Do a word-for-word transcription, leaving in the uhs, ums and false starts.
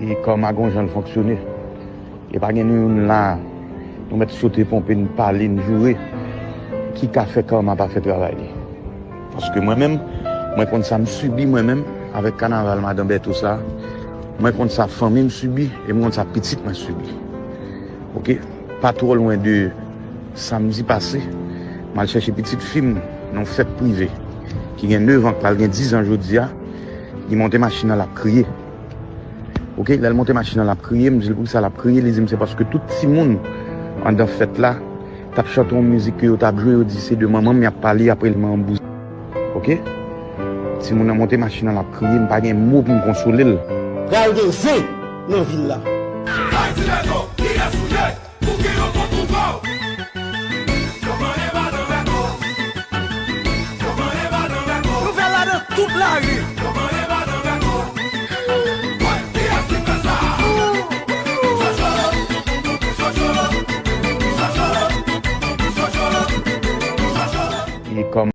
E kòman gon jan l fonksyone. E pa gen nou youn la, nou mèt sote, ponpe, n pale, n joure, ki ka fè kòman pa fè travay li. Paske mwen menm, mwen konn sa m sibi mwen menm avèk kanaval madan Bèto sa. Mwen konn sa fanmi m sibi e m konn sa pitit mwen sibi. Oke? Pa twò lwen de samdi pase, m al chèche pitit fi m nan yon fèt prive ki gen nèf an, k pral gen diz an jodi a. Li monte machin nan, l ap kriye. Oke, lè l monte machin nan, l ap kriye, m di l poukisa l ap kriye, li di m se paske tout timoun anndan fèt la t ap chante yon mizik ke yo t ap jwe, yo di se de manman m y ap pale, y ap rele manman m bouzen. Oke? Timoun nan monte machin nan, l ap kriye, m pa gen mo pou m konsole l. Pral gen zen nan vil la. Ayiti Retro, kiyès ou ye? Ou gen yon kont ou pa w. Yo mande madan Bèto. Yo mande madan Bèto. Nouvèl la nan tout lari. Yo mande madan Bèto. Wè, kiyès ki fè sa? Jojo, Jojo, Jojo, Jojo, Jojo, Jojo. E kòm